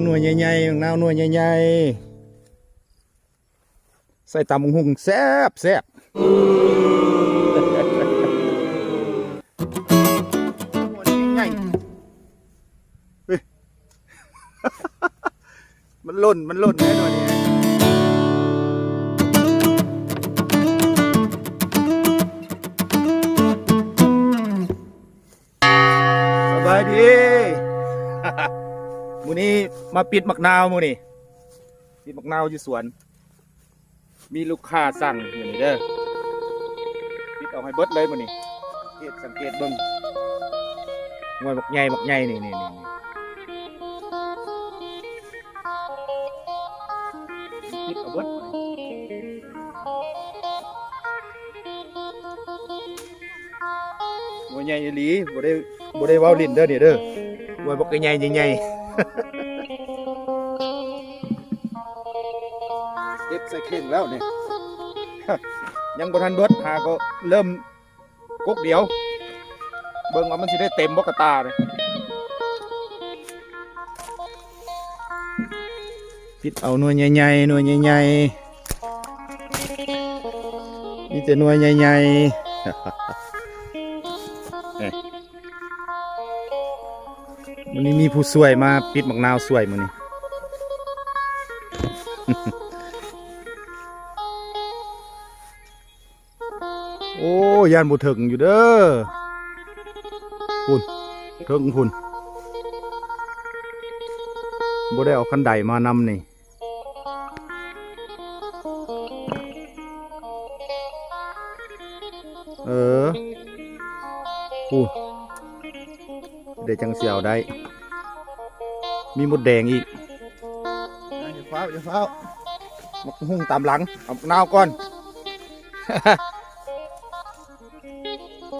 ໜ່ວຍໃຫຍ່ໆ ໝາກນາວໜ່ວຍໃຫຍ່ໆ ໃສ່ຕຳບັກຫຸ່ງແຊບໆ ໜ່ວຍໃຫຍ່ ເອີຍ ມັນຫຼົ່ນ ມັນຫຼົ່ນແນ່ໜ່ວຍນີ້. ສະບາຍດີ ມື້ນີ້ມາປິດໝາກນາວ ມື້ນີ້ປິດໝາກນາວຢູ່ສວນ. ມີລູກຄ້າສັ່ງມື້ນີ້ເດີ ປິດເອົາໃຫ້ເບິດເລີຍມື້ນີ້. ສັງເກດ ສັງເກດເບິ່ງ ໜ່ວຍບັກໃຫຍ່ ບັກໃຫຍ່ ນີ້ໆໆ ປິດເອົາເບິດ. ໜ່ວຍໃຫຍ່ອີ່ຫຼີ ບໍ່ໄດ້ ບໍ່ໄດ້ເວົ້າຫຼິ້ນເດີນີ້ເດີ ໜ່ວຍບັກໃຫຍ່ໆ ເກັບໃສ່ເຂ່ງແລ້ວນີ້ ຍັງບໍ່ທັນເບິດ ຫາກໍເລີ່ມກົກດຽວ ເບິ່ງວ່າມັນຊິໄດ້ເຕັມບໍ່ກະຕ່ານີ້. ປິດເອົາໜ່ວຍໃຫຍ່ໆ ໜ່ວຍໃຫຍ່ໆ ມີແຕ່ໜ່ວຍໃຫຍ່ໆ. ມື້ນີ້ມີຜູ້ຊ່ວຍມາປິດໝາກນາວຊ່ວຍມື້ນີ້. ໂອ້ ຢ້ານບໍ່ເຖິງຢູ່ເດີ ພຸ້ນ ເທິງພຸ້ນ ບໍ່ໄດ້ເອົາຄັນໄດມານຳນີ້. ເອີ ພຸ້ນ ເດ ຈັ່ງຊິເອົາໄດ້ ມີມົດແດງອີກ. ຢ່າຟ້າວ ຢ່າຟ້າວ ໝາກຫຸ່ງຕາມຫຼັງ ເອົາໝາກນາວກ່ອນ.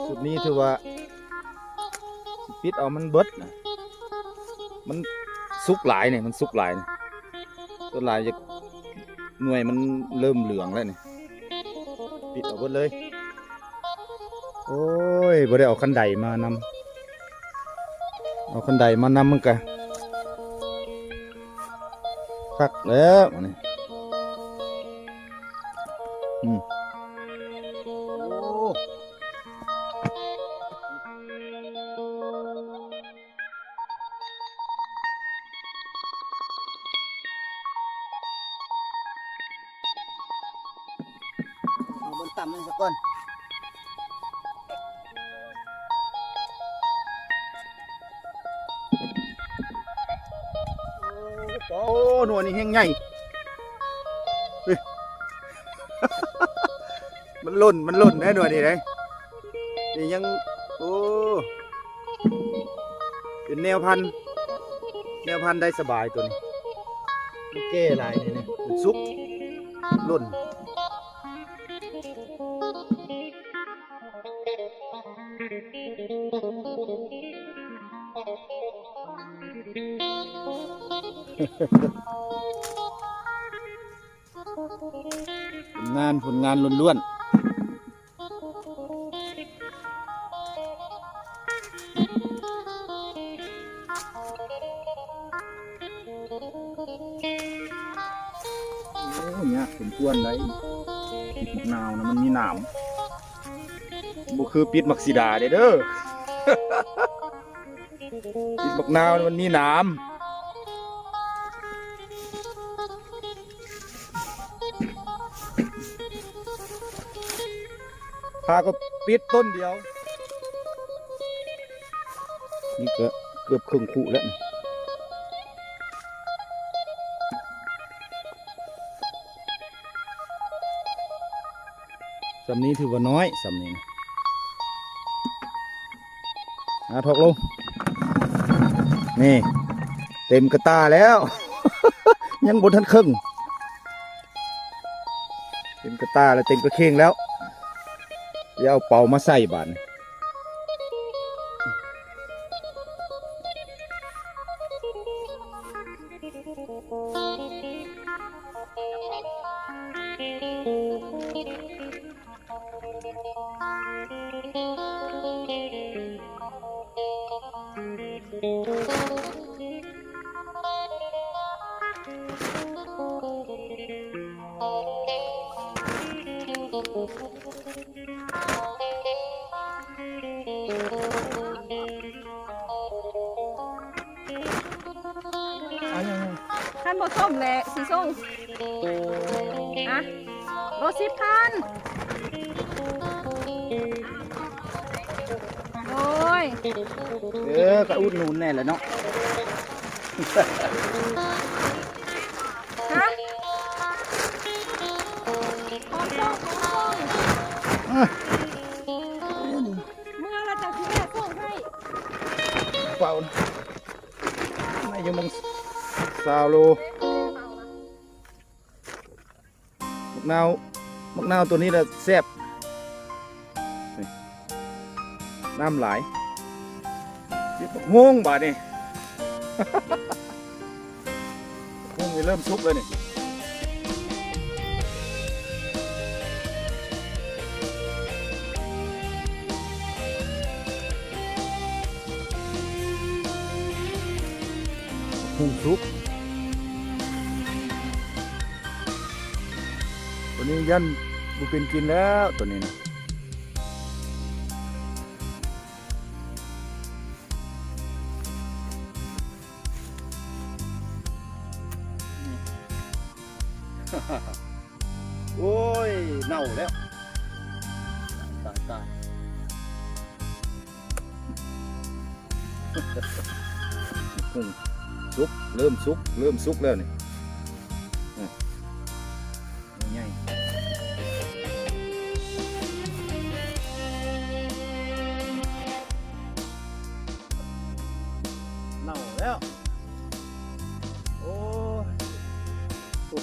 ຊຸດນີ້ຖືວ່າປິດເອົາມັນເບິດນະ ມັນສຸກຫຼາຍນີ້ ມັນສຸກຫຼາຍນີ້ ສ່ວນຫຼາຍຈະ ໜ່ວຍມັນເລີ່ມເຫຼືອງແລ້ວນີ້ ປິດເອົາເບິດເລີຍ. ໂອ້ຍ ບໍ່ໄດ້ເອົາຄັນໄດມານຳ ເອົາຄັນໄດມານຳມັນກະຄັກແລ້ວນີ້. ອືມ ໂອ້ ເອົາເບິ່ງຕ່ຳມັນສາກ່ອນ. ໂອ້ ໜ່ວຍນີ້ແຮງໃຫຍ່ ເອີຍ ມັນຫຼົ່ນ ມັນຫຼົ່ນໄດ໋ ໜ່ວຍນີ້ໄດ໋ ນີ້ຍັງ ໂອ້ ເປັນແນວພັນ ແນວພັນໄດ້ສະບາຍໂຕນີ້ ມັນແກ່ຫຼາຍນີ້ ມັນສຸກ ຫຼົ່ນ. ຜົນງານ ຜົນງານລ້ວນໆ. ໂອ້ ຍາກສົມຄວນໄດ໋ ປິດໝາກນາວນະ ມັນມີໜາມ ບໍ່ຄືປິດໝາກສີດາເດ້ ເດີ. ປິດໝາກນາວມັນມີໜາມ ພາກໍປິດຕົ້ນດຽວ ນີ້ກໍເກືອບເຄິ່ງຄຸແລ້ວ. ສ່ຳນີ້ຖືວ່ານ້ອຍ ສ່ຳນີ້ນະ ອາ ຖອກລົງ ນີ້ ເຕັມກະຕ່າແລ້ວ ຍັງບໍ່ທັນເຄິ່ງ ເຕັມກະຕ່າແລ້ວ ເຕັມກະເຂ່ງແລ້ວ ຊິເອົາເປົາມາໃສ່ບາດນີ້. ໂອ້ ເອົາຫຍັງ? ຄັນບໍ່ສົ້ມແຫຼະຊິສົ່ງ ຮະ ໂລສິບພັນ ໂດຍ ເອີ ກະອຸດໜູນແດ່ລະເນາະ ຮະ ຂອງສົ່ງ ຂອງສົ່ງ ເອີ ເມື່ອລະຈັ່ງຊິແວະສົ່ງໃຫ້ ເປົ່ານະ ໄດ້ຢູ່ໝ່ອງຊາວໂລ ໝາກນາວ ໝາກນາວໂຕນີ້ລະແຊບ ນີ້ ນ້ຳຫຼາຍ ເຮັດບັກໂຮງບາດນີ້ ບັກໂຮງນີ້ເລີ່ມສຸກແລ້ວນີ້ ບັກໂຮງສຸກ ໂຕນີ້ຢ້ານບໍ່ເປັນກິນແລ້ວ ໂຕນີ້ນະ. ໂອ້ຍ ເນົ່າແລ້ວ ຕາຍ ຕາຍ ຕາຍ ອືມ ສຸກ ເລີ່ມສຸກ ເລີ່ມສຸກແລ້ວນີ້ ອືມ. ໃຫຍ່ ເນົ່າແລ້ວ ໂອ້ຍ ໂອ້.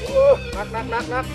ໂອ້ ໜັກ ໜັກ ໜັກ ໜັກ